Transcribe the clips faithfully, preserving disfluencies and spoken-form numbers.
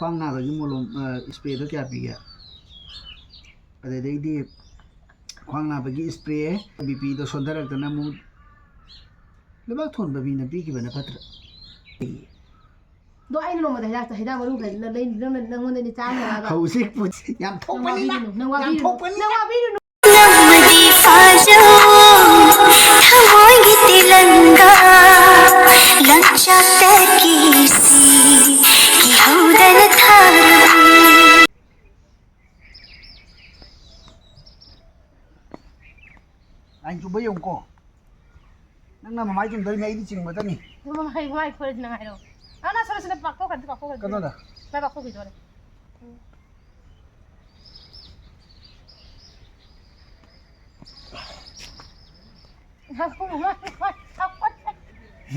ꯈ꯭ꯋꯥꯡ ꯅꯥꯕꯒꯤ ꯃꯣꯂꯣꯝ, ꯑ, spray ꯗꯣ ꯀꯌꯥ ꯄꯤꯒꯦ? ꯑꯗꯨꯗꯩꯗꯤ ꯈ꯭ꯋꯥꯡ ꯅꯥꯕꯒꯤ spray, B P ꯗꯣ ꯁꯣꯟꯊꯔꯛꯇꯅ ꯑꯃꯨꯛ ꯂꯩꯕꯥꯛ ꯊꯣꯟꯕ ꯃꯤꯅ ꯄꯤꯈꯤꯕꯅ ꯐꯠꯇ꯭ꯔꯥ? ꯑꯗꯣ ꯑꯩꯅ ꯅꯣꯡꯃꯗ ꯍꯩꯗꯥꯛ, ꯍꯩꯗꯥꯛ ꯃꯔꯨ ꯈꯔ ꯅ-, ꯅ-, ꯅꯪꯉꯣꯟꯗ ꯑꯩꯅ ꯆꯥꯝꯃ ꯂꯧꯔꯒ ꯍꯧꯖꯤꯛ ꯄꯨꯟꯁꯤ ꯌꯥꯝ ꯊꯣꯛꯄꯅꯤꯅ, ꯅꯪ ꯋꯥꯕꯤꯔꯨꯅꯨ, ꯅꯪ ꯌꯥꯝ ꯋꯥꯕꯤꯔꯨꯅꯨ, ꯊꯣꯛꯄꯅꯤꯅ꯫ ꯅꯪ ꯋꯥꯕꯤꯔꯨꯅꯨ꯫ ꯅꯝꯃꯗꯤ ꯐꯥꯖꯧ, ꯊꯃꯣꯏꯒꯤ ꯇꯤꯂꯪꯒꯥ, ꯂꯪꯆꯥꯛꯇꯒꯤ ꯁꯤ ꯀꯤꯍꯧꯗꯅ ꯊꯥꯔꯝꯃꯤ꯫ ꯂꯥꯏꯟ ꯆꯨꯝꯕ ꯌꯦꯡꯉꯨꯀꯣ꯫ ꯅꯪꯅ ꯃꯃꯥꯏ ꯆꯨꯝꯗꯣꯔꯤꯃꯤ, ꯑꯩꯗꯤ ꯆꯤꯡꯕꯗꯅꯤ꯫ ꯃꯃꯥꯏ, ꯃꯃꯥꯏ ꯈꯣꯏꯔꯗꯤ ꯅꯪ ꯍꯥꯏꯔꯣ꯫ ꯑꯥ, ꯅꯪ ꯁꯣꯔꯣ ꯁꯤꯗ ꯄꯥꯛꯊꯣꯛꯈ꯭ꯔꯗꯤ, ꯄꯥꯛꯊꯣꯛꯈ꯭ꯔꯗꯤ꯫ ꯀꯩꯅꯣꯗ꯫ ꯃꯥꯏ ꯄꯥꯛꯊꯣꯛꯈꯤꯗꯣꯔꯦ꯫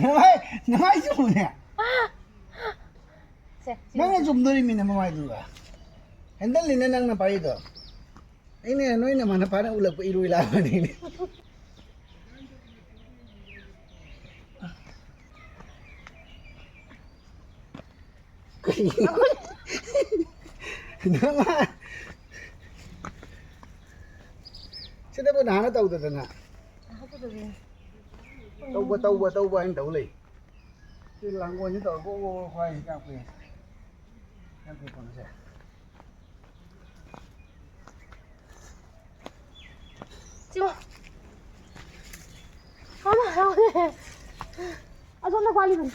ꯅꯃꯥꯏ, ꯅꯃꯥꯏ ꯆꯨꯝꯃꯨꯅꯦ꯫ ꯁꯦ, ꯁꯤ ꯅꯪꯅ ꯆꯨꯝꯗꯣꯔꯤꯃꯤꯅꯦ ꯃꯃꯥꯏꯗꯨꯒ꯫ ꯍꯦꯟꯗꯜꯅꯤꯅꯦ ꯅꯪꯅ ꯄꯥꯏꯔꯤꯗꯣ꯫ ꯑꯩꯅꯦ ꯅꯣꯏ ꯅꯃꯥꯟꯅꯄꯥꯅ ꯎꯠꯂꯛꯄ ꯏꯔꯣꯏ ꯂꯥꯛꯄꯅꯤꯅꯦ꯫ ꯀꯩꯅꯣ? ꯅꯃꯥꯏ-, ꯁꯤꯗꯕꯨ ꯅꯍꯥꯟꯅ ꯇꯧꯗꯗꯅ꯫ ꯇꯧꯕ, ꯇꯧꯕ, ꯇꯧꯕ ꯍꯥꯏꯅ ꯇꯧ ꯂꯩ꯫ ꯁꯤ ꯂꯥꯡꯒꯣꯜꯁꯤ ꯇꯧꯔ ꯒꯣ ꯒꯣ ꯒꯣ ꯈ꯭ꯋꯥꯏ ꯍꯤꯗꯥꯛ ꯄꯨꯏ꯫ ꯍꯤꯗꯥꯛ ꯄꯨꯏ ꯀꯣꯟꯅꯁꯦ꯫ ꯁꯤꯃ꯫ ꯑꯃ ꯌꯥꯎꯔꯦ꯫ ꯑꯁꯣꯝꯗ ꯄꯥꯜꯂꯤꯕꯅꯤ꯫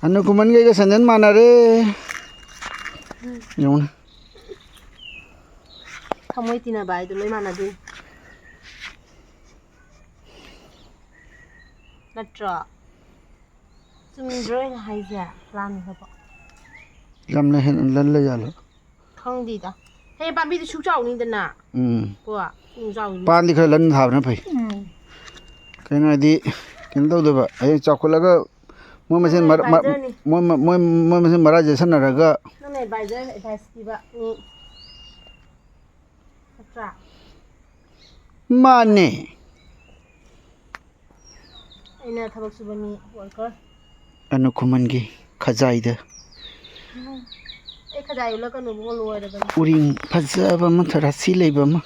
ꯑꯅꯨꯀꯨꯃꯟꯒ ꯑꯩꯒ ꯁꯦꯟꯗꯟ ꯃꯥꯟꯅꯔꯦ꯫ ꯌꯦꯡꯉꯨꯅꯦ꯫ ꯊꯃꯣꯏ ꯇꯤꯟꯅꯕ ꯍꯥꯏꯗꯣ ꯂꯣꯏ ꯃꯥꯟꯅꯗꯣꯏꯅꯤ꯫ ꯅꯠꯇ꯭ꯔꯣ? ꯆꯨꯝꯗ꯭ꯔꯣ ꯑꯩꯅ ꯍꯥꯏꯁꯦ? ꯂꯥꯟꯈ꯭ꯔꯕꯣ? ꯌꯥꯝꯅ ꯍꯦꯟꯅ ꯂꯜꯂ ꯖꯥꯠꯂꯣ? ꯈꯪꯗꯦꯗ꯫ ꯍꯌꯦꯡ ꯄꯥꯝꯕꯤꯗꯨ ꯁꯨꯛ ꯆꯥꯎꯅꯤꯗꯅ꯫ ꯎꯝ꯫ ꯀꯣ? ꯁꯨꯛ ꯆꯥꯎꯅꯤ꯫ ꯄꯥꯟꯗꯤ ꯈꯔ ꯂꯟꯅ ꯊꯥꯕꯅ ꯐꯩ꯫ ꯎꯝ꯫ ꯀꯩꯅꯣ ꯍꯥꯏꯗꯤ, ꯀꯩꯅꯣ ꯇꯧꯗꯕ, ꯍꯌꯦꯡ ꯆꯥꯎꯈꯠꯂꯒ ꯃꯣꯏ ꯃꯁꯦꯟ ꯅꯪꯅ ꯃꯔ-, ꯃ-, advisorꯅꯤ꯫ ꯃꯣꯏ ꯃ-, ꯃꯣꯏ, ꯃꯣꯏ ꯃꯁꯦꯟ ꯃꯔꯥ ꯆꯦꯁꯟꯅꯔꯒ ꯅꯪꯅ advisor advice ꯄꯤꯕ ꯃꯤ꯫ ꯅꯠꯇ꯭ꯔꯥ? ꯃꯥꯅꯦ꯫ ꯑꯩꯅ ꯊꯕꯛ ꯁꯨꯕ ꯃꯤ, worker꯫ ꯑꯅꯨ ꯈꯨꯃꯟꯒꯤ ꯈꯖꯥꯏꯗ꯫ ꯑꯩ ꯈꯖꯥꯏ ꯎꯠꯂꯛꯀꯅꯨ ꯏꯕꯨꯡꯉꯣ, ꯂꯣꯏꯔꯕꯅꯤ꯫ ꯎꯔꯤꯡ ꯐꯖꯕ ꯑꯃ, ꯔꯥꯁꯤ ꯂꯩꯕ ꯑꯃ꯫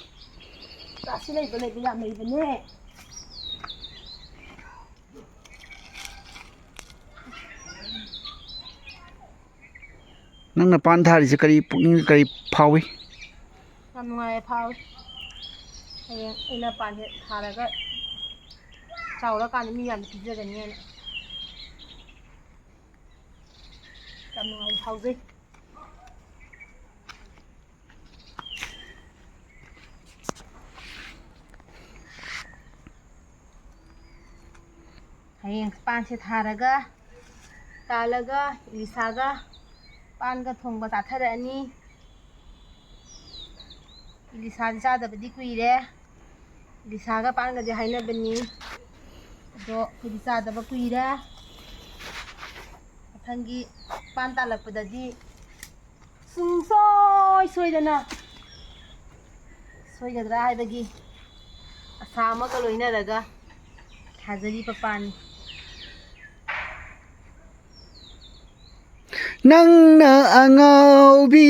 ꯔꯥꯁꯤ ꯂꯩꯕ, ꯂꯩꯕ ꯌꯥꯝ ꯂꯩꯕꯅꯦ꯫ ꯅꯪꯅ ꯄꯥꯟ ꯊꯥꯔꯤꯁꯦ ꯀꯔꯤ ꯄꯨꯛꯅꯤꯡꯗ ꯀꯔꯤ ꯐꯥꯎꯏ? ꯌꯥꯝ ꯅꯨꯡꯉꯥꯏꯌꯦ, ꯐꯥꯎꯏ꯫ ꯍꯌꯦꯡ ꯑꯩꯅ ꯄꯥꯟꯁꯦ ꯊꯥꯔꯒ ꯆꯥꯎꯔꯀꯥꯟꯗ ꯃꯤ ꯃꯌꯥꯝꯗ ꯄꯤꯖꯒꯅꯤ ꯍꯥꯏꯅ ꯌꯥꯝ ꯅꯨꯡꯉꯥꯏꯕ ꯐꯥꯎꯖꯩ꯫ ꯍꯌꯦꯡ ꯄꯥꯟꯁꯦ ꯊꯥꯔꯒ, ꯇꯥꯜꯂꯒ, ꯏꯂꯤꯁꯥꯒ ꯄꯥꯟꯒ ꯊꯣꯡꯕ ꯆꯥꯊꯔꯛꯑꯅꯤ꯫ ꯏꯂꯤꯁꯥꯗꯤ ꯆꯥꯗꯕꯗꯤ ꯀꯨꯏꯔꯦ꯫ ꯏꯂꯤꯁꯥꯒ ꯄꯥꯟꯒꯗꯤ ꯍꯥꯏꯅꯕꯅꯤ꯫ ꯑꯗꯣ ꯑꯩꯈꯣꯏꯗꯤ ꯆꯥꯗꯕ ꯀꯨꯏꯔꯦ꯫ ꯃꯊꯪꯒꯤ ꯄꯥꯟ ꯇꯥꯜꯂꯛꯄꯗꯗꯤ ꯁꯨꯡꯁꯣꯏ ꯁꯣꯏꯗꯅ ꯁꯣꯏꯒꯗ꯭ꯔꯥ ꯍꯥꯏꯕꯒꯤ ꯑꯁꯥ ꯑꯃꯒ ꯂꯣꯏꯅꯔꯒ ꯊꯥꯖꯔꯤꯕ ꯄꯥꯟꯅꯤ꯫ ꯅꯪꯅ ꯑꯉꯥꯎꯕꯤ,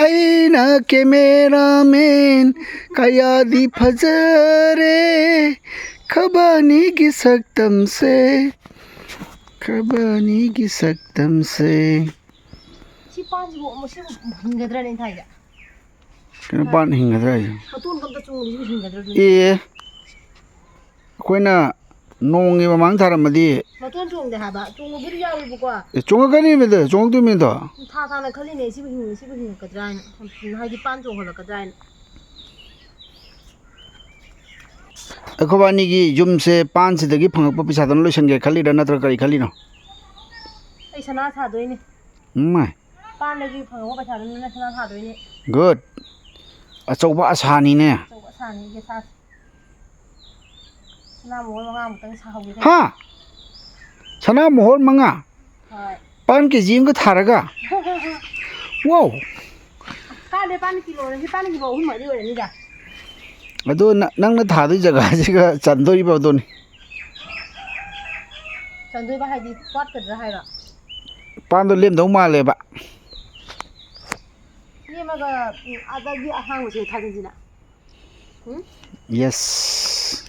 ꯑꯩꯅ cameraman, ꯀꯌꯥꯗꯤ ꯐꯖꯔꯦ ꯈꯕꯥꯅꯤꯒꯤ ꯁꯛꯇꯝꯁꯦ, ꯈꯕꯥꯅꯤꯒꯤ ꯁꯛꯇꯝꯁꯦ꯫ ꯁꯤ ꯄꯥꯟꯁꯤꯕꯨ ꯑꯃꯨꯛ ꯁꯤꯕꯨ ꯍꯤꯡꯒꯗ꯭ꯔꯅꯦ ꯑꯩꯅ ꯊꯥꯏꯁꯦ? ꯀꯩꯅꯣ ꯄꯥꯟ ꯍꯤꯡꯒꯗ꯭ꯔꯥ ꯍꯥꯏꯁꯦ? ꯃꯇꯣꯟ ꯑꯝꯇ ꯆꯣꯡꯗ꯭ꯔꯤꯁꯤꯕꯨ ꯍꯤꯡꯒꯗ꯭ꯔꯥ ꯑꯗꯨꯗꯤ? ꯑꯦ, ꯑꯩꯈꯣꯏꯅ ꯅꯣꯡꯒꯤ ꯃꯃꯥꯡ ꯊꯥꯔꯝꯃꯗꯤ꯫ ꯃꯇꯣꯟ ꯆꯣꯡꯗꯦ ꯍꯥꯏꯕ, ꯆꯣꯡꯕꯕꯨꯗꯤ ꯌꯥꯎꯋꯦꯕꯀꯣ꯫ ꯑꯦ, ꯆꯣꯡꯉꯛꯀꯅꯤꯃꯤꯗ, ꯆꯣꯡꯉꯛꯇꯣꯏꯃꯤꯗꯣ꯫ ꯊꯥ ꯊꯥꯅ ꯈꯜꯂꯤꯅꯦ, ꯁꯤꯕꯨ ꯍꯤꯡ-, ꯁꯤꯕꯨ ꯍꯤꯡꯉꯛꯀꯗ꯭ꯔꯥ ꯍꯥꯏꯅ, ꯍꯥꯏꯗꯤ ꯄꯥꯟ ꯆꯣꯡꯍꯜꯂꯛꯀꯗ꯭ꯔꯥ ꯍꯥꯏꯅ꯫ ꯑꯩꯈꯣꯏꯕꯥꯅꯤꯒꯤ ꯌꯨꯝꯁꯦ ꯄꯥꯟꯁꯤꯗꯒꯤ ꯐꯪꯉꯛꯄ ꯄꯩꯁꯥꯗꯨꯅ ꯂꯣꯏꯁꯟꯒꯦ ꯈꯜꯂꯤꯔꯥ, ꯅꯠꯇ꯭ꯔꯒ ꯀꯔꯤ ꯈꯜꯂꯤꯅꯣ? ꯑꯩ ꯁꯅꯥ ꯁꯥꯗꯣꯏꯅꯦ꯫ ꯎꯝ, ꯃꯥꯏ꯫ ꯄꯥꯟꯗꯒꯤ ꯐꯪꯉꯛꯄ ꯄꯩꯁꯥꯗꯨꯅ ꯁꯅꯥ ꯁꯥꯗꯣꯏꯅꯦ꯫ Good꯫ ꯑꯆꯧꯕ ꯑꯁꯥꯅꯤꯅꯦ꯫ ꯑꯆꯧꯕ ꯑꯁꯥꯅꯤ, ꯑꯩꯒꯤ ꯑꯁꯥꯁꯦ꯫ ꯁꯅꯥ ꯃꯣꯍꯣꯔ ꯃꯉꯥꯃꯨꯛꯇꯪ ꯁꯥꯍꯧꯒꯦ ꯈꯜꯂꯤ꯫ ꯍꯥ? ꯁꯅꯥ ꯃꯣꯍꯣꯔ ꯃꯉꯥ? ꯍꯣꯏ꯫ ꯄꯥꯟ ꯀꯦ ꯖꯤ ꯑꯃꯒ ꯊꯥꯔꯒ? ꯋꯥꯎ! ꯀꯥꯏꯗꯩ ꯄꯥꯟ ꯀꯤꯂꯣꯅꯣ? ꯁꯤ ꯄꯥꯟ ꯀꯤꯂꯣ ꯑꯍꯨꯝ ꯃꯔꯤ ꯑꯣꯏꯔꯅꯤꯗ꯫ ꯑꯗꯣ ꯅ-, ꯅꯪꯅ ꯊꯥꯗꯣꯏ ꯖꯒꯥꯁꯤꯒ ꯆꯟꯗꯣꯔꯤꯕ ꯑꯗꯨꯅꯤ꯫ ꯆꯟꯗꯣꯏꯕ ꯍꯥꯏꯗꯤ ꯋꯥꯠꯀꯗ꯭ꯔꯥ ꯍꯥꯏꯔꯣ? ꯄꯥꯟꯗꯣ ꯂꯦꯝꯗꯧ ꯃꯥꯜꯂꯦꯕ꯫ ꯂꯦꯝꯃꯒ, ꯎꯝ, ꯑꯗꯒꯤ ꯑꯍꯥꯡꯕꯁꯦ ꯊꯥꯖꯤꯟꯁꯤꯅ꯫ ꯎꯝ? Yes꯫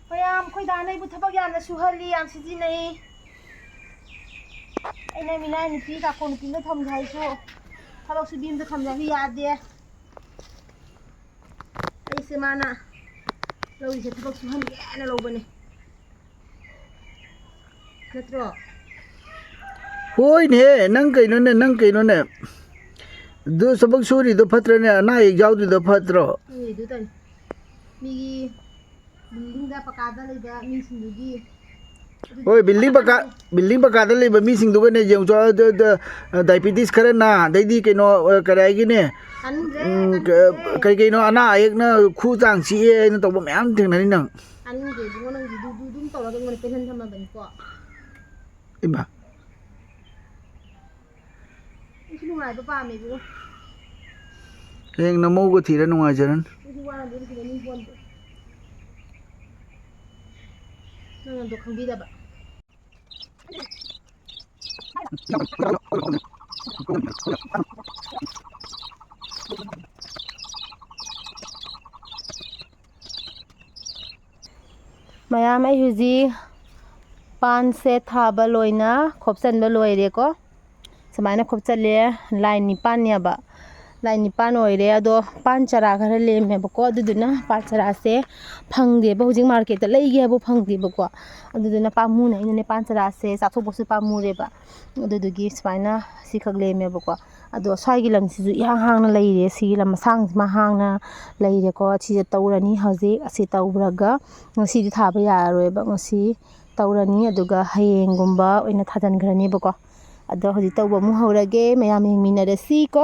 ꯃꯌꯥꯝ, ꯑꯩꯈꯣꯏ ꯗꯥꯅ ꯑꯩꯕꯨ ꯊꯕꯛ ꯌꯥꯝꯅ ꯁꯨꯍꯜꯂꯤ, ꯌꯥꯝ ꯁꯤꯖꯤꯟꯅꯩ꯫ ꯑꯩꯅ ꯃꯤꯅꯥꯏ ꯅꯨꯄꯤ, ꯀꯥꯀꯣ ꯅꯨꯄꯤ ꯑꯃꯗ ꯊꯝꯒꯦ ꯍꯥꯏꯁꯨ, ꯊꯕꯛ ꯁꯨꯕꯤ ꯑꯃꯗ ꯊꯝꯒꯦ ꯍꯥꯏꯁꯨ ꯌꯥꯗꯦ꯫ ꯑꯩꯁꯦ ꯃꯥꯅ ꯂꯧꯔꯤꯁꯦ ꯊꯕꯛ ꯁꯨꯍꯟꯒꯦꯅ ꯂꯧꯕꯅꯦ꯫ ꯅꯠꯇ꯭ꯔꯣ? ꯍꯣꯏꯅꯦꯍꯦ, ꯅꯪ ꯀꯩꯅꯣꯅꯦ, ꯅꯪ ꯀꯩꯅꯣꯅꯦ? ꯑꯗꯨ ꯊꯕꯛ ꯁꯨꯔꯤꯗꯣ ꯐꯠꯇ꯭ꯔꯅꯦ? ꯑꯅꯥ ꯑꯌꯦꯛ ꯌꯥꯎꯗ꯭ꯔꯤꯗꯣ ꯐꯠꯇ꯭ꯔꯣ? ꯍꯣꯏ, ꯑꯗꯨ ꯇꯧꯅꯤ꯫ ꯃꯤꯒꯤ buildingꯗ ꯄꯀꯥꯗ ꯂꯩꯕ ꯃꯤꯁꯤꯡꯗꯨꯒꯤ ꯑꯗꯨꯗꯤ ꯍꯣꯏ, building ꯄꯀꯥ, building ꯄꯀꯥꯗ ꯂꯩꯕ ꯃꯤꯁꯤꯡꯗꯨꯒꯅꯦ, ꯌꯦꯡꯉꯨ ꯆꯣ, ꯑꯗ, ꯑꯗ, diabetes ꯈꯔ ꯅꯥ, ꯑꯗꯩꯗꯤ ꯀꯩꯅꯣ, ꯑ, ꯀꯔꯤ ꯍꯥꯏꯒꯤꯅꯦ? ꯇꯥꯅꯤꯡꯗ꯭ꯔꯦ, ꯎꯝ, ꯀ-, ꯇꯥꯅꯤꯡꯗ꯭ꯔꯦ꯫ ꯀꯩ ꯀꯩꯅꯣ ꯑꯅꯥ ꯑꯌꯦꯛꯅ ꯈꯨ ꯆꯥꯡ ꯆꯤꯛꯑꯦ ꯍꯥꯏꯅ ꯇꯧꯕ ꯃꯌꯥꯝ ꯊꯦꯡꯅꯔꯤ ꯅꯪ꯫ ꯇꯥꯅꯤꯡꯗꯦ ꯏꯕꯨꯡꯉꯣ, ꯅꯪꯒꯤꯗꯨ, ꯗꯨ, ꯗꯨ ꯑꯗꯨꯝ ꯇꯧꯔꯒ ꯑꯩꯉꯣꯟꯗ ꯄꯦꯟꯍꯟ ꯊꯝꯃꯕꯅꯤꯀꯣ꯫ ꯏꯃꯥ꯫ ꯑꯩꯁꯨ ꯅꯨꯡꯉꯥꯏꯕ ꯄꯥꯝꯃꯦ ꯏꯕꯨꯡꯉꯣ꯫ ꯍꯌꯦꯡ ꯅꯃꯧꯒ ꯊꯤꯔ ꯅꯨꯡꯉꯥꯏꯖꯔꯅꯤ꯫ ꯑꯩꯁꯨ ꯋꯥꯅ ꯑꯗꯨꯝ ꯊꯤꯔꯅꯤ ꯄꯣꯟꯗꯦ꯫ ꯅꯪ ꯑꯗꯣ ꯈꯪꯕꯤꯗꯕ꯫ ꯃꯌꯥꯝ, ꯑꯩ ꯍꯧꯖꯤꯛ ꯄꯥꯟꯁꯦ ꯊꯥꯕ ꯂꯣꯏꯅ ꯈꯣꯞꯆꯟꯕ ꯂꯣꯏꯔꯦꯀꯣ꯫ ꯁꯨꯃꯥꯏꯅ ꯈꯣꯞꯆꯜꯂꯦ, line ꯅꯤꯄꯥꯟꯅꯦꯕ꯫ Line ꯅꯤꯄꯥꯟ ꯑꯣꯏꯔꯦ, ꯑꯗꯣ ꯄꯥꯟ ꯆꯔꯥ ꯈꯔ ꯂꯦꯝꯃꯦꯕꯀꯣ꯫ ꯑꯗꯨꯗꯨꯅ ꯄꯥꯟ ꯆꯔꯥꯁꯦ ꯐꯪꯗꯦꯕ, ꯍꯧꯖꯤꯛ marketꯇ ꯂꯩꯒꯦ ꯍꯥꯏꯕꯨ ꯐꯪꯗꯦꯕꯀꯣ꯫ ꯑꯗꯨꯗꯨꯅ ꯄꯥꯝꯃꯨꯅ ꯑꯩꯅꯅꯦ ꯄꯥꯟ ꯆꯔꯥꯁꯦ ꯆꯥꯊꯣꯛꯄꯁꯨ ꯄꯥꯝꯃꯨꯔꯦꯕ꯫ ꯑꯗꯨꯗꯨꯒꯤ ꯁꯨꯃꯥꯏꯅ ꯁꯤꯈꯛ ꯂꯦꯝꯃꯦꯕꯀꯣ꯫ ꯑꯗꯣ ꯁ꯭ꯋꯥꯏꯒꯤ ꯂꯝꯁꯤꯁꯨ ꯏꯍꯥꯡ ꯍꯥꯡꯅ ꯂꯩꯔꯦ꯫ ꯁꯤꯒꯤ ꯂꯝ ꯃꯁꯥꯡꯁꯤꯃ ꯍꯥꯡꯅ ꯂꯩꯔꯦꯀꯣ꯫ ꯁꯤꯁꯦ ꯇꯧꯔꯅꯤ ꯍꯧꯖꯤꯛ꯫ ꯑꯁꯤ ꯇꯧꯔꯒ ꯉꯁꯤꯗꯤ ꯊꯥꯕ ꯌꯥꯔꯔꯣꯏꯕ꯫ ꯉꯁꯤ ꯇꯧꯔꯅꯤ, ꯑꯗꯨꯒ ꯍꯌꯦꯡꯒꯨꯝꯕ ꯑꯣꯏꯅ ꯊꯥꯖꯤꯟꯈ꯭ꯔꯅꯦꯕꯀꯣ꯫ ꯑꯗꯣ ꯍꯧꯖꯤꯛ ꯇꯧꯕ ꯑꯃꯨꯛ ꯍꯧꯔꯒꯦ, ꯃꯌꯥꯝ ꯌꯦꯡꯃꯤꯟꯅꯔꯁꯤꯀꯣ꯫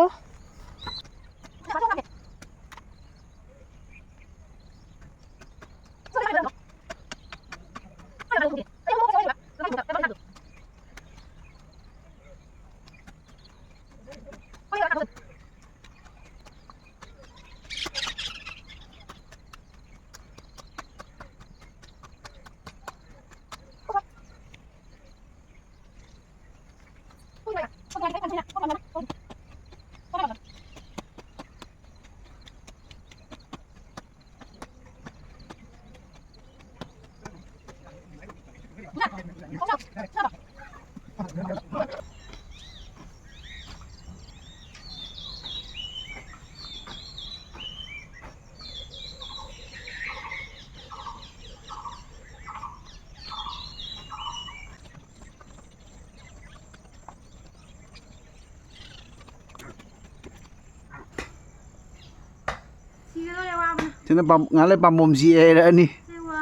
ꯁꯤꯒꯗꯧꯔꯦ ꯋꯥꯕꯅ꯫ ꯁꯤꯅ ꯄꯥꯝ-, ꯉꯥꯏꯍꯥꯛ ꯂꯩ ꯄꯥꯝꯕꯣꯝ ꯆꯤꯛꯑꯦ ꯍꯥꯏꯔꯛꯑꯅꯤ꯫ ꯑꯁꯦꯡꯕ꯫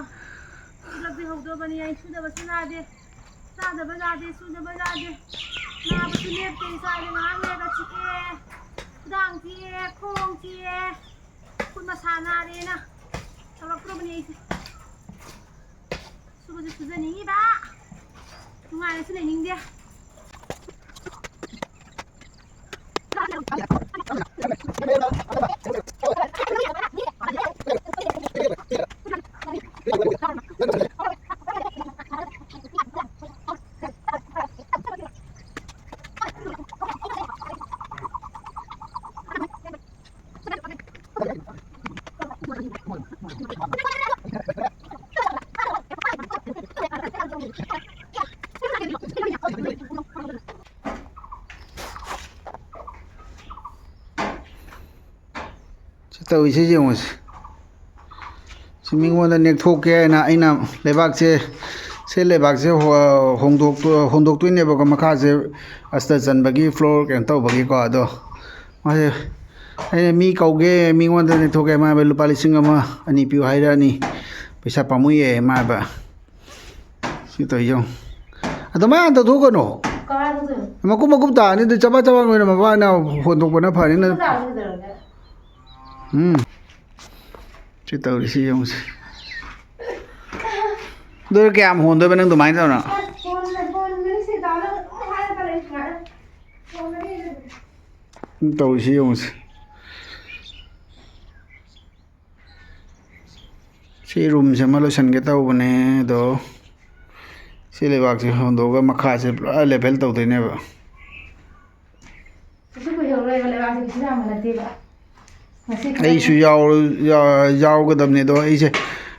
ꯁꯤ ꯂꯧꯕꯤꯍꯧꯗꯕꯅꯤ ꯑꯩ꯫ ꯁꯨꯗꯕꯁꯨ ꯌꯥꯗꯦ꯫ ꯆꯥꯗꯕ ꯌꯥꯗꯦ, ꯁꯨꯗꯕ ꯌꯥꯗꯦ꯫ ꯅꯥꯕꯁꯨ ꯂꯦꯞꯇꯦ ꯏꯁꯥꯁꯦ꯫ ꯉꯥꯏꯍꯥꯛ ꯂꯩꯔꯒ ꯆꯤꯛꯑꯦ꯫ ꯈꯨꯗꯥꯡ ꯆꯤꯛꯑꯦ, ꯈꯣꯡ ꯆꯤꯛꯑꯦ꯫ ꯈꯨꯠ ꯃꯁꯥ ꯅꯥꯔꯦꯅ ꯇꯧꯔꯛꯇ꯭ꯔꯕꯅꯤ ꯑꯩꯁꯦ꯫ ꯁꯨꯕꯁꯨ ꯁꯨꯖꯅꯤꯡꯉꯤꯕ, ꯅꯨꯡꯉꯥꯏꯔꯁꯨ ꯂꯩꯅꯤꯡꯗꯦ꯫ ꯁꯤ ꯇꯧꯔꯤꯁꯦ ꯌꯦꯡꯉꯨꯁꯦ꯫ ꯁꯤ ꯃꯤꯉꯣꯟꯗ ꯅꯦꯛꯊꯣꯛꯀꯦ ꯍꯥꯏꯅ ꯑꯩꯅ ꯂꯩꯕꯥꯛꯁꯦ ꯁꯤ ꯂꯩꯕꯥꯛꯁꯦ ꯍꯣ-, ꯍꯣꯡꯗꯣꯛꯇꯣ-, ꯍꯣꯟꯗꯣꯛꯇꯣꯏꯅꯦꯕꯀꯣ, ꯃꯈꯥꯁꯦ ꯑꯁꯇꯔ ꯆꯟꯕꯒꯤ, floor ꯀꯩꯅꯣ ꯇꯧꯕꯒꯤꯀꯣ꯫ ꯑꯗꯣ ꯃꯥꯁꯦ, ꯑꯩꯅ ꯃꯤ ꯀꯧꯒꯦ, ꯃꯤꯉꯣꯟꯗ ꯅꯦꯛꯊꯣꯛꯀꯦ꯫ ꯃꯥ ꯍꯥꯏꯕ, "ꯂꯨꯄꯥ ꯂꯤꯁꯤꯡ ꯑꯃ ꯑꯅꯤ ꯄꯤꯌꯨ" ꯍꯥꯏꯔꯛꯑꯅꯤ, "ꯄꯩꯁꯥ ꯄꯥꯝꯃꯨꯏꯌꯦ" ꯃꯥ ꯍꯥꯏꯕ꯫ ꯁꯤ ꯇꯧꯔꯤ ꯌꯦꯡꯉꯨ꯫ ꯑꯗꯨꯃꯥꯏꯅ ꯇꯧꯊꯣꯛꯀꯅꯨ꯫ ꯀꯃꯥꯏꯅ ꯇꯧꯗꯣꯏꯅꯣ? ꯃꯀꯨꯞ ꯃꯀꯨꯞ ꯇꯥꯔꯅꯤ, ꯑꯗꯨ ꯆꯕꯥꯛ ꯆꯕꯥꯛ ꯑꯣꯏꯅ ꯃꯄꯥꯅ ꯍꯣꯟꯗꯣꯛꯄꯅ ꯐꯔꯅꯤ꯫ ꯅꯪ ꯃꯀꯨꯞ ꯇꯥꯔꯗꯤ ꯀꯩꯗꯧꯔꯒꯦ? ꯎꯝ꯫ ꯁꯤ ꯇꯧꯔꯤꯁꯤ ꯌꯦꯡꯉꯨꯁꯦ꯫ ꯑꯗꯨ ꯀꯌꯥꯝ ꯍꯣꯟꯗꯣꯏꯕ ꯅꯪ ꯑꯗꯨꯃꯥꯏꯅ ꯇꯧꯅ? ꯑꯁ, ꯍꯣꯟꯕ-, ꯍꯣꯟꯕꯅꯤ ꯁꯤꯗꯥꯅ ꯑꯗꯨꯝ ꯍꯥꯏꯔꯒ ꯂꯩ ꯁꯨꯃꯥꯏꯅ꯫ ꯍꯣꯟꯕꯅꯤ꯫ ꯇꯧꯔꯤꯁꯤ ꯌꯦꯡꯉꯨꯁꯦ꯫ ꯁꯤ roomꯁꯦ ꯑꯃ ꯂꯣꯏꯁꯤꯟꯒꯦ ꯇꯧꯕꯅꯦ, ꯑꯗꯣ ꯁꯤ ꯂꯩꯕꯥꯛꯁꯦ ꯍꯣꯟꯗꯣꯛꯑꯒ ꯃꯈꯥꯁꯦ ꯄꯨꯔꯥ level ꯇꯧꯗꯣꯏꯅꯦꯕ꯫ ꯀꯩꯁꯨ ꯀꯨꯏꯍꯧꯔꯣꯏꯕ, ꯂꯩꯕꯥꯛꯁꯦ ꯀꯩꯁꯨ ꯌꯥꯝꯕ ꯅꯠꯇꯦꯕ꯫ ꯉꯁꯤ ꯈꯛꯇꯪ ꯑꯩꯁꯨ ꯌꯥꯎ-, ꯌꯥ-, ꯌꯥꯎꯒꯗꯕꯅꯦ, ꯑꯗꯣ ꯑꯩꯁꯦ,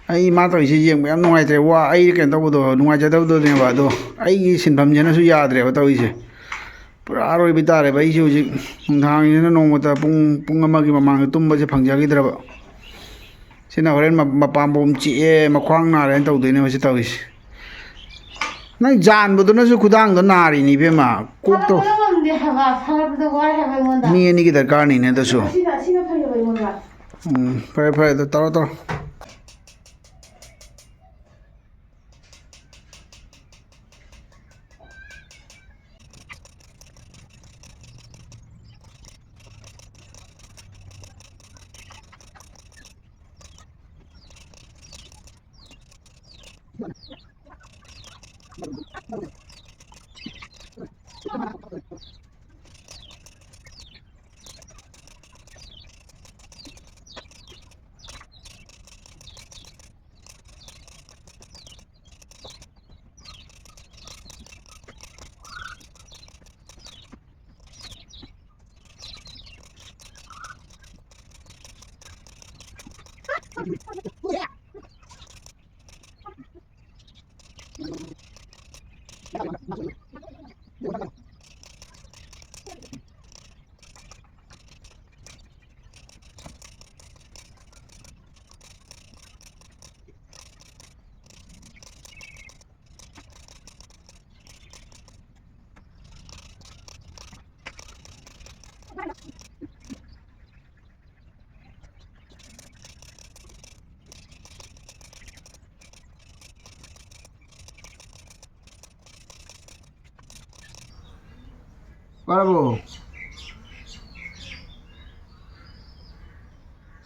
ꯑꯩ ꯃꯥ ꯇꯧꯔꯤꯁꯦ ꯌꯦꯡꯕ ꯌꯥꯝ ꯅꯨꯡꯉꯥꯏꯇ꯭ꯔꯦ꯫ ꯋꯥ, ꯑꯩ ꯀꯩꯅꯣ ꯇꯧꯕꯗꯣ, ꯅꯨꯡꯉꯥꯏꯖꯗꯕꯗꯨꯅꯦꯕ, ꯑꯗꯣ ꯑꯩꯒꯤ ꯁꯤꯟꯐꯝꯁꯤꯅꯁꯨ ꯌꯥꯗ꯭ꯔꯦꯕ ꯇꯧꯔꯤꯁꯦ꯫ ꯄꯨꯔꯥ ꯑꯔꯣꯏꯕꯤ ꯇꯥꯔꯦꯕ꯫ ꯑꯩꯁꯦ ꯍꯧꯖꯤꯛ ꯅꯨꯡꯗꯥꯡꯁꯤꯅ ꯅꯣꯡꯃꯇ ꯄꯨꯡ, ꯄꯨꯡ ꯑꯃꯒꯤ ꯃꯃꯥꯡꯗ ꯇꯨꯝꯕꯁꯦ ꯐꯪꯖꯈꯤꯗ꯭ꯔꯕ꯫ ꯁꯤꯅ ꯍꯣꯔꯦꯟ ꯃ-, ꯃꯄꯥꯝꯕꯣꯝ ꯆꯤꯛꯑꯦ, ꯃꯈ꯭ꯋꯥꯡ ꯅꯥꯔꯦꯅ ꯇꯧꯗꯣꯏꯅꯦꯕ ꯁꯤ ꯇꯧꯔꯤꯁꯦ꯫ ꯅꯪ ꯌꯥꯟꯕꯗꯨꯅꯁꯨ ꯈꯨꯗꯥꯡꯗꯣ ꯅꯥꯔꯤꯅꯤ ꯏꯕꯦꯝꯃ, ꯀꯣꯛꯇꯣ꯫ ꯊꯥꯒꯠꯄꯗꯣ ꯉꯝꯗꯦ ꯍꯥꯏꯕ, ꯊꯥꯒꯠꯄꯗꯣ ꯋꯥꯏ ꯍꯥꯏꯕ ꯑꯩꯉꯣꯟꯗ꯫ ꯃꯤ ꯑꯅꯤꯒꯤ ꯗꯔꯀꯥꯔꯅꯤꯅꯦ ꯑꯗꯨꯁꯨ꯫ ꯑꯁꯤꯅ, ꯑꯁꯤꯅ ꯐꯩꯌꯦꯕ ꯑꯩꯉꯣꯟꯗ꯫ ꯎꯝ, ꯐꯔꯦ, ꯐꯔꯦ, ꯑꯗꯨ ꯇꯧꯔꯣ, ꯇꯧꯔꯣ꯫ ꯋꯥꯔꯕꯣ?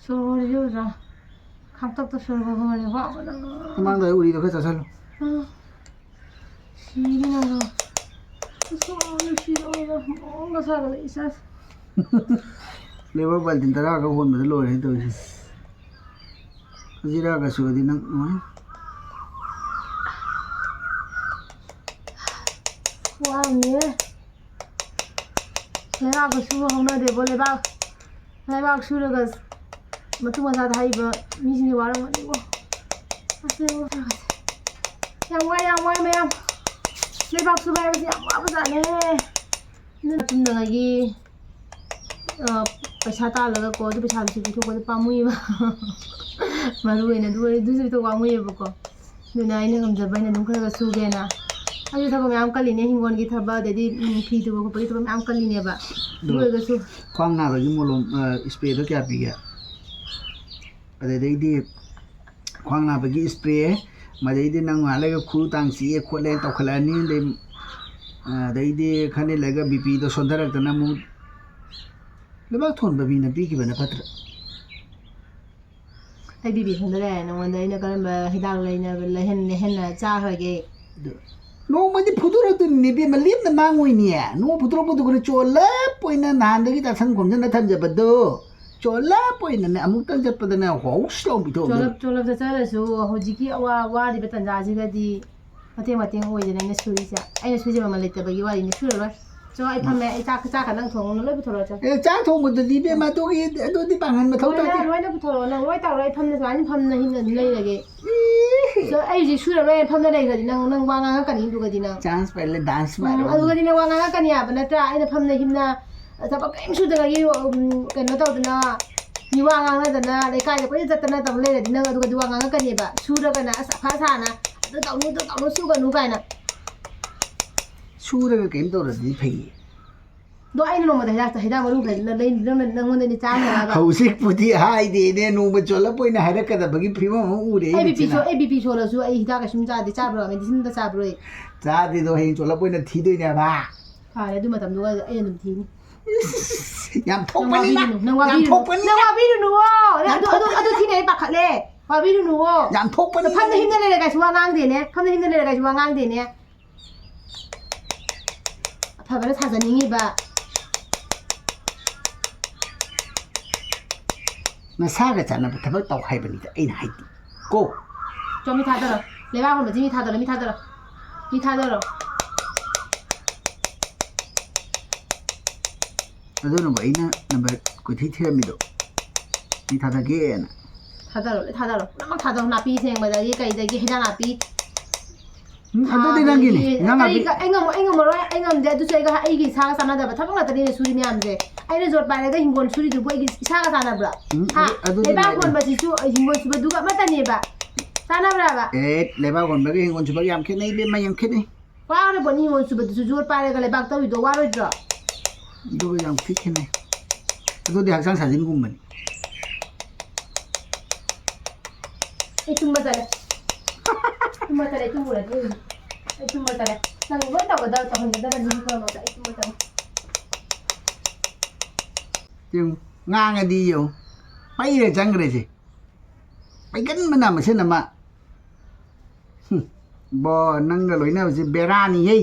ꯁꯣꯔ ꯍꯣꯜꯂꯤꯁꯦ ꯑꯣꯖꯥ꯫ ꯈꯥꯡꯇꯛꯇ ꯁꯣꯔ ꯍꯣꯜꯂꯦ, ꯋꯥꯕꯅ꯫ ꯃꯃꯥꯡꯗ ꯎꯔꯤꯗꯣ ꯈꯔ ꯆꯥꯁꯜꯂꯨ꯫ ꯑꯥ, ꯁꯤꯔꯦ ꯅꯪꯗꯣ꯫ ꯑꯁ, ꯁꯤꯔꯦ ꯑꯣꯖꯥ꯫ ꯃꯑꯣꯡꯒ ꯁꯥꯒꯠꯂꯛꯑꯦ ꯏꯁꯥꯁꯦ꯫ ꯂꯦꯕꯔ ꯕꯥꯜꯇꯤꯟ ꯇꯔꯥꯒ ꯍꯣꯟꯕꯗ ꯂꯣꯏꯔꯦ ꯇꯧꯔꯤꯁꯦ꯫ ꯍꯖꯤꯔꯥꯒ ꯁꯨꯔꯗꯤ ꯅꯪ ꯅꯨꯡꯉꯥꯏ꯫ ꯋꯥꯕꯅꯦ꯫ ꯂꯩꯕꯥꯛꯀ ꯁꯨꯕ ꯍꯧꯅꯗꯦꯕꯣ, ꯂꯩꯕꯥꯛ, ꯂꯩꯕꯥꯛ ꯁꯨꯔꯒ ꯃꯇꯨꯡ ꯃꯆꯥꯗ ꯍꯥꯏꯔꯤꯕ ꯃꯤꯁꯤꯡꯁꯦ ꯋꯥꯔꯝꯒꯅꯤꯀꯣ꯫ ꯑꯁ, ꯌꯥꯝ ꯋꯥꯏ, ꯌꯥꯝ ꯋꯥꯏ ꯃꯌꯥꯝ꯫ ꯂꯩꯕꯥꯛ ꯁꯨꯕ ꯍꯥꯏꯕꯁꯤ ꯌꯥꯝ ꯋꯥꯕꯖꯥꯠꯅꯦ꯫ ꯑꯗꯨꯅ ꯇꯨꯝꯅꯉꯥꯏꯒꯤ, ꯑ, ꯄꯩꯁꯥ ꯇꯥꯜꯂꯒꯀꯣ, ꯑꯗꯨ ꯄꯩꯁꯥꯗꯨꯁꯨ ꯄꯤꯊꯣꯛꯄꯗ ꯄꯥꯝꯃꯨꯏꯕ꯫ ꯃꯔꯨ ꯑꯣꯏꯅ ꯑꯗꯨ ꯑꯣꯏ-, ꯑꯗꯨꯁꯨ ꯄꯤꯊꯣꯛ ꯄꯥꯝꯃꯨꯏꯌꯦꯕꯀꯣ꯫ ꯑꯗꯨꯅ ꯑꯩꯅ ꯉꯝꯖꯕ ꯑꯩꯅ ꯑꯗꯨꯝ ꯈꯔ ꯈꯔ ꯁꯨꯒꯦꯅ꯫ ꯑꯩꯁꯨ ꯊꯕꯛ ꯃꯌꯥꯝ ꯀꯜꯂꯤꯅꯦ, ꯍꯤꯡꯒꯣꯜꯒꯤ ꯊꯕꯛ, ꯑꯗꯩꯗꯤ, ꯎꯝ, ꯐꯤ ꯇꯨꯕ ꯈꯣꯠꯄꯒꯤ ꯊꯕꯛ ꯃꯌꯥꯝ ꯀꯜꯂꯤꯅꯦꯕ꯫ ꯑꯗꯨ ꯑꯗꯣ ꯑꯣꯏꯔꯒꯁꯨ ꯈ꯭ꯋꯥꯡ ꯅꯥꯕꯒꯤ ꯃꯣꯂꯣꯝ, ꯑ, ꯏꯁꯄ꯭ꯔꯦꯗꯣ ꯀꯌꯥ ꯄꯤꯒꯦ? ꯑꯗꯨꯗꯩꯗꯤ ꯈ꯭ꯋꯥꯡ ꯅꯥꯕꯒꯤ ꯏꯁꯄ꯭ꯔꯦ, ꯃꯗꯩꯗꯤ ꯅꯪ ꯉꯥꯏꯍꯥꯛ ꯂꯩꯔꯒ ꯈꯨꯔꯨ ꯇꯥꯡ ꯆꯤꯛꯑꯦ ꯈꯣꯠꯂꯦ ꯇꯧꯈꯠꯂꯛꯑꯅꯤ꯫ ꯑꯗꯩ, ꯑ, ꯑꯗꯩꯗꯤ ꯈꯔ ꯂꯩꯔꯒ ꯕꯤ ꯄꯤꯗꯣ ꯁꯣꯟꯊꯔꯛꯇꯅ ꯑꯃꯨꯛ ꯂꯩꯕꯥꯛ ꯊꯣꯟꯕ ꯃꯤꯅ ꯄꯤꯈꯤꯕꯅ ꯐꯠꯇ꯭ꯔꯥ? ꯑꯩ ꯕꯤ ꯄꯤ ꯁꯣꯟꯊꯔꯦ ꯍꯥꯏ ꯅꯉꯣꯟꯗ ꯑꯩꯅ ꯀꯔꯝꯕ ꯍꯤꯗꯥꯛ ꯂꯩꯅ-, ꯂꯩꯍꯟ-, ꯂꯩꯍꯟꯅ ꯆꯥꯈ꯭ꯔꯒꯦ? ꯑꯗꯨ ꯅꯣꯡꯃꯗꯤ ꯐꯨꯗꯣꯔꯛꯇꯣꯏꯅꯤ ꯏꯕꯦꯝꯃ, ꯂꯦꯝꯅ ꯃꯥꯡꯉꯣꯏꯅꯦ꯫ ꯅꯣꯡꯃ ꯐꯨꯗꯣꯔꯛꯄꯗꯨꯒꯅꯦ ꯆꯣꯜꯂꯞ ꯑꯣꯏꯅ ꯅꯍꯥꯟꯗꯒꯤ ꯇꯥꯁꯟ ꯈꯣꯝꯖꯟꯅ ꯊꯝꯖꯕꯗꯣ ꯆꯣꯜꯂꯞ ꯑꯣꯏꯅꯅꯦ ꯑꯃꯨꯛꯇꯪ ꯆꯠꯄꯗꯅꯦ ꯍꯧꯁ ꯂꯥꯎ ꯄꯤꯊꯣꯛꯑꯝꯗꯣꯏꯅꯤ꯫ ꯆꯣꯂꯞ, ꯆꯣꯂꯞ ꯆꯠꯆꯔꯁꯨ ꯍꯧꯖꯤꯛꯀꯤ ꯑꯋꯥ-, ꯋꯥꯔꯤꯕ ꯇꯥꯟꯖꯥꯁꯤꯗꯗꯤ ꯃꯇꯦꯡ ꯃꯇꯦꯡ ꯑꯣꯏꯗꯅ ꯑꯩꯅ ꯁꯨꯔꯤꯁꯦ꯫ ꯑꯩꯅ ꯁꯨꯖꯕ ꯃꯃꯜ ꯂꯩꯇꯕꯒꯤ ꯋꯥꯔꯤꯅꯤ, ꯁꯨꯔꯔꯣꯏ꯫ ꯆꯣ, ꯑꯩ ꯐꯝꯃꯦ, ꯑꯩ ꯆꯥꯛ, ꯆꯥꯛꯀ ꯅꯪ ꯊꯣꯡꯉꯨꯅꯨ, ꯂꯣꯏ ꯄꯨꯊꯣꯔꯛꯑꯣ, ꯆꯣ꯫ ꯑꯦ, ꯆꯥꯛ ꯊꯣꯡꯕꯗꯨꯗꯤ ꯏꯕꯦꯝꯃ ꯑꯗꯨꯒꯤ, ꯑꯗꯨꯗꯤ ꯄꯥꯡꯍꯟ ꯃꯊꯧ ꯇꯥꯗꯦ꯫ ꯂꯣꯏꯅ, ꯂꯣꯏꯅ ꯄꯨꯊꯣꯔꯛꯑꯣ, ꯅꯪ ꯂꯣꯏ ꯇꯧꯔꯣ, ꯑꯩ ꯐꯝꯅ ꯁꯨꯃꯥꯏꯅ ꯐꯝꯅ ꯍꯤꯡꯅ ꯑꯗꯨꯝ ꯂꯩꯔꯒꯦ꯫ ꯆꯣ, ꯑꯩ ꯍꯧꯖꯤꯛ ꯁꯨꯔꯔꯣꯏ, ꯑꯩ ꯐꯝꯅ ꯂꯩꯈ꯭ꯔꯗꯤ ꯅꯪ, ꯅꯪ ꯋꯥ ꯉꯥꯡꯉꯛꯀꯅꯤ ꯑꯗꯨꯒꯗꯤ ꯅꯪ꯫ ꯆꯥꯟꯁ ꯄꯥꯏ ꯂꯩ, ꯗꯥꯟꯁ ꯎꯝ, ꯄꯥꯏꯔꯣ꯫ ꯑꯗꯨꯒꯗꯤ ꯅꯪ ꯋꯥ ꯉꯥꯡꯉꯛꯀꯅꯤ ꯍꯥꯏꯕ ꯅꯠꯇ꯭ꯔꯥ? ꯑꯩꯅ ꯐꯝꯅ ꯍꯤꯞꯅ ꯊꯕꯛ ꯀꯔꯤꯝ ꯁꯨꯗꯅꯒꯤ, ꯎꯝ, ꯀꯩꯅꯣ ꯇꯧꯗꯅ, ꯃꯤ ꯋꯥ ꯉꯥꯡꯅꯗꯅ, ꯂꯩꯀꯥꯏꯗ ꯀꯣꯏꯆꯠ ꯆꯠꯇꯅ ꯇꯧ ꯂꯩꯔꯗꯤ ꯅꯪ ꯑꯗꯨꯒꯗꯤ ꯋꯥ ꯉꯥꯡꯉꯛꯀꯅꯦꯕ꯫ ꯁꯨꯔꯒꯅ ꯑꯁ ꯑꯐ ꯁꯥꯅ ꯑꯗꯨ ꯇꯧꯅꯨ, ꯑꯗꯨ ꯇꯧꯅꯨ, ꯁꯨꯒꯅꯨ ꯀꯥꯏꯅ꯫ ꯁꯨꯔꯒ ꯀꯩꯝ ꯇꯧꯔꯗꯤ ꯐꯩꯌꯦ꯫ ꯑꯗꯣ ꯑꯩꯅ ꯅꯣꯡꯃꯗ ꯍꯤꯗꯥꯛ, ꯍꯤꯗꯥꯛ ꯃꯔꯨ ꯈꯔꯗꯤ ꯅꯪ-, ꯅꯪ-, ꯅꯪꯉꯣꯟꯗꯗꯤ ꯆꯥꯅꯕ꯫ ꯍꯧꯖꯤꯛꯄꯨꯗꯤ ꯍꯥꯏꯗꯦꯅꯦ, ꯅꯣꯡꯃ ꯆꯣꯜꯂꯞ ꯑꯣꯏꯅ ꯍꯥꯏꯔꯛꯀꯗꯕꯒꯤ ꯐꯤꯕꯝ ꯑꯃ ꯎꯔꯦ ꯑꯩ ꯑꯩ ꯕꯤ ꯄꯤ ꯁꯣ-, ꯃꯤꯠꯁꯤꯅ꯫ ꯑꯩ ꯕꯤ ꯄꯤ ꯁꯣꯜꯂꯁꯨ ꯑꯩ ꯍꯤꯗꯥꯛ ꯀꯩꯁꯨꯝ ꯆꯥꯗꯦ, ꯆꯥꯕ꯭ꯔꯣ? ꯃꯦꯗꯤꯁꯤꯟ ꯑꯝꯇ ꯆꯥꯕ꯭ꯔꯣ ꯑꯩ? ꯆꯥꯗꯦꯗꯣ, ꯍꯌꯦꯡ ꯆꯣꯜꯂꯞ ꯑꯣꯏꯅ ꯊꯤꯗꯣꯏꯅꯦꯕ꯫ ꯐꯔꯦ, ꯑꯗꯨ ꯃꯇꯝꯗꯨꯒ ꯑꯩ ꯑꯗꯨꯝ ꯊꯤꯅꯤ꯫ ꯌꯥꯝ ꯅꯪ ꯊꯣꯛꯄꯅꯤꯅ ꯋꯥꯕꯤꯔꯨꯅꯨ, ꯅꯪ ꯌꯥꯝ ꯋꯥꯕꯤꯔꯨꯅꯨ, ꯊꯣꯛꯄꯅꯤꯅ ꯅꯪ ꯋꯥꯕꯤꯔꯨꯅꯨ꯫ ꯅꯪ ꯌꯥꯝ ꯑꯗꯨ ꯑꯗꯨ ꯑꯗꯨ ꯊꯤꯅ ꯑꯩ ꯄꯥꯈꯠꯂꯦ꯫ ꯋꯥꯕꯤꯔꯨꯅꯨ꯫ ꯌꯥꯝ ꯊꯣꯛꯄꯅꯤ ꯐꯝꯅ ꯍꯤꯞꯅ ꯂꯩꯔꯒꯁꯨ ꯋꯥ ꯉꯥꯡꯗꯦꯅꯦ꯫ ꯐꯝꯅ ꯍꯤꯞꯅ ꯂꯩꯔꯒꯁꯨ ꯋꯥ ꯉꯥꯡꯗꯦꯅꯦ꯫ ꯑꯐꯕꯅ ꯁꯥꯖꯅꯤꯡꯉꯤꯕ꯫ ꯅꯁꯥꯒ ꯆꯥꯟꯅꯕ ꯊꯕꯛ ꯇꯧ ꯍꯥꯏꯕꯅꯤꯗ ꯑꯩꯅ ꯍꯥꯏꯗꯤ꯫ ꯀꯣ꯫ ꯆꯣ, ꯃꯤ ꯊꯥꯗꯔꯣ꯫ ꯂꯩꯕꯥꯛ ꯍꯣꯟꯕꯁꯤ ꯃꯤ ꯊꯥꯗꯔꯣ, ꯃꯤ ꯊꯥꯗꯔꯣ꯫ ꯃꯤ ꯊꯥꯗꯔꯣ꯫ ꯑꯗꯨꯅꯕꯨ ꯑꯩꯅ ꯅꯝꯕꯔ ꯀꯨꯟꯊ꯭ꯔꯤ ꯊꯤꯔꯝꯃꯤꯗꯣ꯫ ꯃꯤ ꯊꯥꯗꯒꯦꯅ꯫ ꯊꯥꯗꯔꯣ, ꯂꯣꯏ ꯊꯥꯗꯔꯣ꯫ ꯄꯨꯝꯅꯃꯛ ꯊꯥꯗꯔꯣ꯫ ꯅꯥꯄꯤ ꯁꯦꯡꯕꯗꯒꯤ ꯀꯩꯗꯒꯤ ꯍꯤꯟꯖꯥꯡ ꯅꯥꯄꯤ꯫ ꯎꯝ, ꯑꯗꯨꯗꯤ ꯅꯪꯒꯤꯅꯤ꯫ ꯑꯗꯒꯤ ꯍꯤꯟꯖꯥꯡ ꯅꯥꯄꯤ꯫ ꯑꯩ ꯉ-, ꯑꯩ ꯉꯝꯃꯣꯏ, ꯑꯩ ꯉꯝꯗꯦ꯫ ꯑꯗꯨꯁꯨ ꯑꯩꯒ, ꯑꯩꯒꯤ ꯏꯁꯥꯒ ꯆꯥꯟꯅꯗꯕ ꯊꯕꯛ ꯉꯥꯛꯇꯅꯤꯅꯦ ꯁꯨꯔꯤ ꯃꯌꯥꯝꯁꯦ꯫ ꯑꯩꯅ ꯖꯣꯠ ꯄꯥꯏꯔꯒ ꯍꯤꯡꯒꯣꯜ ꯁꯨꯔꯤꯗꯨꯕꯨ ꯑꯩꯒꯤ ꯏꯁꯥꯒ ꯆꯥꯟꯅꯕ꯭ꯔꯣ? ꯎꯝ, ꯍꯥ? ꯑꯗꯨ-, ꯑꯗꯨꯗꯤ ꯂꯩꯕꯥꯛ ꯂꯥꯏꯔꯦ꯫ ꯍꯣꯟꯕꯁꯤꯁꯨ ꯍꯤꯡꯒꯣꯜ ꯁꯨꯕꯗꯨꯒ ꯑꯃꯠꯇꯅꯦꯕ꯫ ꯆꯥꯟꯅꯕ꯭ꯔꯕ? ꯑꯦ, ꯂꯩꯕꯥꯛ ꯍꯣꯟꯕꯒ ꯍꯤꯡꯒꯣꯜ ꯁꯨꯕꯒ ꯌꯥꯝ ꯈꯦꯠꯅꯩ ꯏꯕꯦꯝꯃ, ꯌꯥꯝ ꯈꯦꯠꯅꯩ꯫ ꯋꯥꯔꯕꯣꯠꯅꯤ ꯍꯤꯡꯒꯣꯜ ꯁꯨꯕꯗꯨꯁꯨ ꯖꯣꯠ ꯄꯥꯏꯔꯒ ꯂꯩꯕꯥꯛ ꯇꯧꯔꯤꯗꯣ ꯋꯥꯔꯣꯏꯗ꯭ꯔꯣ? ꯑꯗꯨꯒ ꯌꯥꯝ ꯊꯤ ꯈꯦꯠꯅꯩ꯫ ꯑꯗꯨꯗꯤ ꯍꯛꯆꯥꯡ ꯁꯥꯖꯦꯜꯒꯨꯝꯕꯅꯤ꯫ ꯑꯩ ꯇꯨꯝꯕ ꯆꯠꯂꯦ꯫ ꯇꯨꯝꯕ ꯆꯠꯂꯦ, ꯇꯨꯝꯃꯨꯔꯗꯤ ꯑꯩ꯫ ꯑꯩ ꯇꯨꯝꯕ ꯆꯠꯂꯦ꯫ ꯅꯪ ꯂꯣꯏ ꯇꯧꯒꯗꯕ, ꯇꯧꯍꯟꯒꯗꯕꯅꯤ ꯄꯨꯝꯅꯃꯛꯇ꯫ ꯑꯩ ꯇꯨꯝꯕ ꯆꯠꯂꯦ꯫ ꯌꯦꯡꯉꯨ, ꯉꯥꯡꯉꯗꯤ ꯌꯦꯡꯉꯨ꯫ ꯄꯩꯔ ꯆꯪꯈ꯭ꯔꯦꯁꯦ꯫ ꯄꯩꯒꯟꯕꯅ ꯃꯁꯦꯟ ꯑꯃ꯫ ꯍꯨꯝ, ꯕꯣ, ꯅꯪꯒ ꯂꯣꯏꯅꯕꯁꯦ ꯕꯦꯔꯥꯅꯤꯍꯦ꯫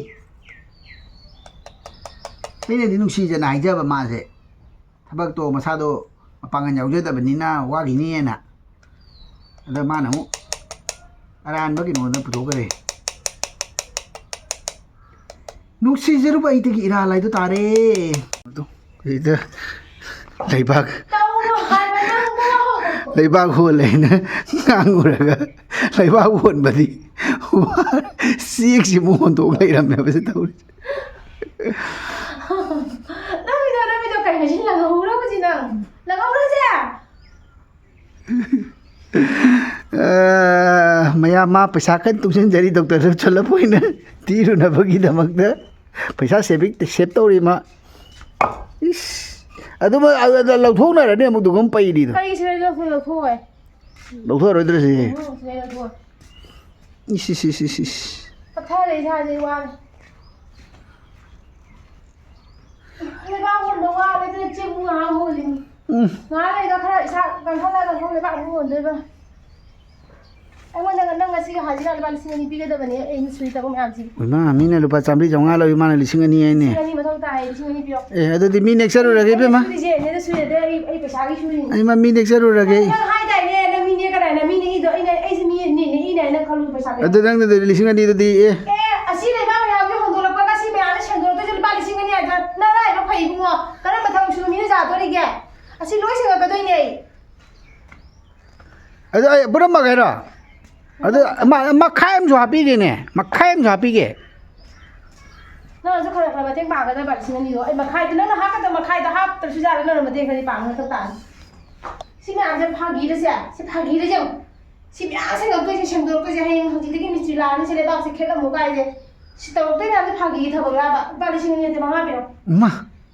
ꯑꯩꯅꯗꯤ ꯅꯨꯡꯁꯤꯖꯅ ꯍꯥꯏꯖꯕ ꯃꯥꯁꯦ꯫ ꯊꯕꯛꯇꯣ ꯃꯁꯥꯗꯣ ꯃꯄꯥꯡꯒꯜ ꯌꯥꯎꯖꯗꯕꯅꯤꯅ ꯋꯥꯈꯤꯅꯤꯅ꯫ ꯑꯗ ꯃꯥꯅ ꯑꯃꯨꯛ ꯑꯔꯥꯟꯕ ꯀꯩꯅꯣꯗ ꯄꯨꯊꯣꯛꯈ꯭ꯔꯦ꯫ ꯅꯨꯡꯁꯤꯖꯔꯨꯕ ꯑꯩꯗꯒꯤ ꯏꯔꯥꯜ ꯍꯥꯏꯗꯣ ꯇꯥꯔꯦ꯫ ꯑꯗꯣ ꯁꯤꯗ ꯂꯩꯕꯥꯛ, ꯇꯧꯔꯣ ꯍꯥꯏꯕ ꯅꯪꯕꯣ! ꯂꯩꯕꯥꯛ ꯍꯣꯜꯂꯦꯅ ꯉꯥꯡꯉꯨꯔꯒ ꯂꯩꯕꯥꯛ ꯍꯣꯟꯕꯗꯤ ꯆꯦꯛꯁꯤ ꯑꯃꯨꯛ ꯍꯣꯟꯗꯣꯛ ꯂꯩꯔꯝꯃꯦꯕ ꯁꯤ ꯇꯧꯔꯤꯁꯦ꯫ ꯅꯪꯒꯤꯗꯣ, ꯅꯪꯒꯤꯗꯣ ꯀꯩ ꯍꯥꯏꯁꯤ? ꯂꯪꯍꯧꯔꯕꯁꯤ ꯅꯪ? ꯂꯪꯍꯧꯔꯁꯦ? ꯑ, ꯃꯌꯥꯝ ꯃꯥ ꯄꯩꯁꯥ ꯀꯟꯅ ꯇꯨꯡꯁꯤꯟꯖꯔꯤ, ꯗꯣꯛꯇꯔ ꯁꯣꯂꯞ ꯑꯣꯏꯅ ꯊꯤꯔꯨꯅꯕꯒꯤꯗꯃꯛꯇ ꯄꯩꯁꯥ ꯁꯦꯚꯤꯡ, ꯁꯦꯚ ꯇꯧꯔꯤ ꯃꯥ꯫ ꯏꯁ, ꯑꯗꯨꯃ, ꯑꯗꯨ ꯂꯧꯊꯣꯛꯅꯔꯅꯤ ꯑꯃꯨꯛ ꯑꯗꯨꯒ ꯑꯃꯨꯛ ꯄꯩꯔꯤꯗꯣ꯫ ꯀꯔꯤꯒꯤ ꯁꯦꯔꯦꯜ ꯂꯧꯊꯣꯛ-, ꯂꯧꯊꯣꯛꯑꯣꯏ? ꯂꯧꯊꯣꯛꯑꯔꯣꯏꯗ꯭ꯔꯁꯤ꯫ ꯎꯝ, ꯁꯦꯔꯦꯜ ꯂꯧꯊꯣꯛꯑꯣꯏ꯫ ꯏꯁ, ꯏꯁ, ꯏꯁ, ꯏꯁ, ꯏꯁ꯫ ꯄꯠꯊꯔꯦ ꯏꯁꯥꯁꯦ, ꯋꯥꯔꯦ꯫ ꯂꯩꯕꯥꯛ ꯍꯣꯟꯕ ꯋꯥꯔꯦ, ꯑꯗꯨꯅ ꯆꯦꯡꯕꯨ ꯉꯥꯏꯍꯥꯛ ꯍꯣꯜꯂꯤꯅꯤ꯫ ꯎꯝ꯫ ꯉꯥꯏꯍꯥꯛ ꯂꯩꯔꯒ ꯈꯔ ꯏꯁꯥ ꯀꯟꯈꯠꯂꯒ ꯅꯪ ꯂꯩꯕꯥꯛ ꯑꯃꯨꯛ ꯍꯣꯟꯗꯣꯏꯕ꯫ ꯑꯩꯉꯣꯟꯗ ꯅꯪ ꯉꯁꯤꯒꯤ ꯍꯥꯖꯤꯔꯥ ꯂꯨꯄꯥ ꯂꯤꯁꯤꯡ ꯑꯅꯤ ꯄꯤꯒꯗꯕꯅꯦ, ꯑꯩꯅ ꯁꯨꯏ ꯊꯕꯛ ꯃꯌꯥꯝꯁꯤꯒꯤ꯫ ꯏꯃꯥ, ꯃꯤꯅ ꯂꯨꯄꯥ ꯆꯥꯝꯃꯔꯤ ꯆꯥꯝꯃꯉꯥ ꯂꯧꯏ, ꯃꯥꯅ ꯂꯤꯁꯤꯡ ꯑꯅꯤ ꯍꯥꯏꯅꯦ꯫ ꯂꯤꯁꯤꯡ ꯑꯅꯤ ꯃꯊꯧ ꯇꯥꯏ, ꯂꯤꯁꯤꯡ ꯑꯅꯤ ꯄꯤꯔꯣ꯫ ꯑꯦ, ꯑꯗꯨꯗꯤ ꯃꯤ ꯅꯦꯛꯆꯔꯨꯔꯒꯦ, ꯑꯩꯅ ꯏꯕꯦꯝꯃ꯫ ꯁꯨꯔꯤꯁꯦ, ꯅꯦꯅ ꯁꯨꯏ, ꯑꯗꯩ ꯑꯩ, ꯑꯩ ꯄꯩꯁꯥꯒꯤ ꯁꯨꯔꯤꯅꯤ꯫ ꯑꯩꯃ ꯃꯤ ꯅꯦꯛꯆꯔꯨꯔꯒꯦ꯫ ꯅꯪ ꯍꯥꯏꯗꯥꯏꯅꯦ, ꯅꯪ ꯃꯤ ꯅꯦꯛꯀꯗꯥꯏꯅ, ꯃꯤ ꯅꯦꯛꯏꯗꯣ ꯑꯩꯅ, ꯑꯩꯁꯦ ꯃꯤ ꯅꯦꯛꯅꯦ, ꯏꯅꯦ ꯍꯥꯏꯅ ꯈꯜꯂꯨ ꯄꯩꯁꯥ ꯄꯤꯔꯣ꯫ ꯑꯗꯨ ꯅꯪꯅꯗꯤ ꯂꯤꯁꯤꯡ ꯑꯅꯤꯗꯨꯗꯤ, ꯑꯦ꯫ ꯑꯦ, ꯑꯁꯤ ꯂꯩꯕꯥꯛ ꯃꯌꯥꯝꯁꯦ ꯍꯣꯟꯗꯣꯔꯛꯄꯒ ꯁꯤ ꯃꯌꯥꯝꯁꯦ ꯁꯦꯡꯗꯣꯔꯛꯇꯣꯏꯁꯦ ꯂꯨꯄꯥ ꯂꯤꯁꯤꯡ ꯑꯅꯤ ꯍꯥꯏꯗꯣ ꯅꯔꯥꯏꯕꯛ ꯐꯩ ꯏꯕꯨꯡꯉꯣ꯫ ꯀꯔꯝꯕ ꯊꯕꯛ ꯁꯨꯕ ꯃꯤꯅ ꯌꯥꯗꯣꯔꯤꯒꯦ? ꯑꯁꯤ ꯂꯣꯏ ꯁꯦꯡꯉꯛꯀꯗꯣꯏꯅꯦ ꯑꯩ꯫ ꯑꯗꯨ ꯑꯩ ꯄꯨꯔꯝꯃꯒꯦ ꯍꯥꯏꯔꯣ? ꯑꯗꯨ ꯃ-, ꯃꯈꯥꯏ ꯑꯃꯁꯨ ꯍꯥꯞꯄꯤꯒꯦꯅꯦ, ꯃꯈꯥꯏ ꯑꯃꯁꯨ ꯍꯥꯞꯄꯤꯒꯦ꯫ ꯅꯪꯅꯁꯨ ꯈꯔ ꯈꯔ ꯃꯇꯦꯡ ꯄꯥꯡꯒꯗꯕ ꯂꯤꯁꯤꯡ ꯑꯅꯤꯗꯣ꯫ ꯑꯩ ꯃꯈꯥꯏꯗꯣ ꯅꯪꯅ ꯍꯥꯞꯀꯗꯕ ꯃꯈꯥꯏꯗꯣ ꯍꯥꯞꯇ꯭ꯔꯁꯨ ꯌꯥꯔꯦ, ꯅꯪꯅ ꯃꯇꯦꯡ ꯈꯔꯗꯤ ꯄꯥꯡꯕ ꯃꯊꯧ ꯇꯥꯔꯦ꯫ ꯁꯤ ꯃꯌꯥꯝꯁꯦ ꯐꯥꯒꯤꯔꯁꯦ, ꯁꯤ ꯐꯥꯒꯤꯔꯁꯦ ꯌꯦꯡꯉꯨ꯫ ꯁꯤ ꯃꯌꯥꯝ ꯁꯦꯡꯗꯣꯛꯇꯣꯏꯁꯦ, ꯁꯦꯡꯗꯣꯔꯛꯇꯣꯏꯁꯦ ꯍꯌꯦꯡ ꯍꯪꯆꯤꯠꯇꯒꯤ ꯃꯤꯁꯇ꯭ꯔꯤ ꯂꯥꯛꯑꯅꯤ, ꯁꯤ ꯂꯩꯕꯥꯛꯁꯦ ꯈꯦꯠꯂꯝꯃꯨ ꯀꯥꯏꯁꯦ꯫ ꯁꯤ ꯇꯧꯔꯛꯇꯣꯏ ꯃꯌꯥꯝꯁꯦ ꯐꯥꯒꯤꯒꯤ ꯊꯕꯛꯂꯕ? ꯂꯨꯄꯥ ꯂꯤꯁꯤꯡ ꯑꯅꯤ ꯅꯠꯇꯦ, ꯃꯉꯥ ꯄꯤꯔꯣ꯫ ꯏꯃꯥ!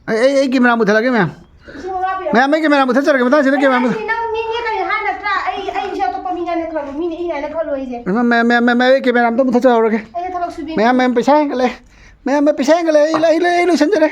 ꯑꯩ, ꯑꯩ, ꯑꯩ ꯀꯦꯃꯦꯔꯥ ꯃꯨꯊꯠꯂꯒꯦ, ꯃꯌꯥꯝ꯫ ꯂꯤꯁꯤꯡ ꯃꯉꯥ ꯄꯤꯔꯣ꯫ ꯃꯌꯥꯝ, ꯑꯩ ꯀꯦꯃꯦꯔꯥ ꯃꯨꯊꯠꯆꯔꯒꯦ, ꯃꯊꯪꯁꯤꯗ ꯀꯦꯃꯦꯔꯥ ꯃꯨꯊꯠ-, ꯑꯩ, ꯅꯪ ꯃꯤꯅꯦ ꯀꯔꯤ ꯍꯥꯏ ꯅꯠꯇ꯭ꯔꯥ? ꯑꯩ, ꯑꯩꯁꯦ ꯑꯇꯣꯞꯄ ꯃꯤꯅꯦꯅ ꯈꯜꯂꯣ, ꯃꯤꯅꯦ ꯏꯅꯦ ꯍꯥꯏꯅ ꯈꯜꯂꯣ ꯑꯩꯁꯦ꯫ ꯃꯌꯥꯝ, ꯃꯌꯥꯝ, ꯃꯌꯥꯝ, ꯃꯌꯥꯝ, ꯑꯩ ꯀꯦꯃꯦꯔꯥ ꯑꯝꯇ ꯃꯨꯊꯠꯆꯍꯧꯔꯒꯦ꯫ ꯑꯩꯅ ꯊꯕꯛ ꯁꯨꯕꯤ꯫ ꯃꯌꯥꯝ, ꯃꯌꯥꯝ, ꯄꯩꯁꯥ ꯍꯦꯟꯒꯠꯂꯦ꯫ ꯃꯌꯥꯝ, ꯃꯌꯥꯝ, ꯄꯩꯁꯥ ꯍꯦꯟꯒꯠꯂꯦ꯫ ꯑꯩ, ꯑꯩ, ꯑꯩ, ꯑꯩ ꯂꯣꯏꯁꯟꯖꯔꯦ꯫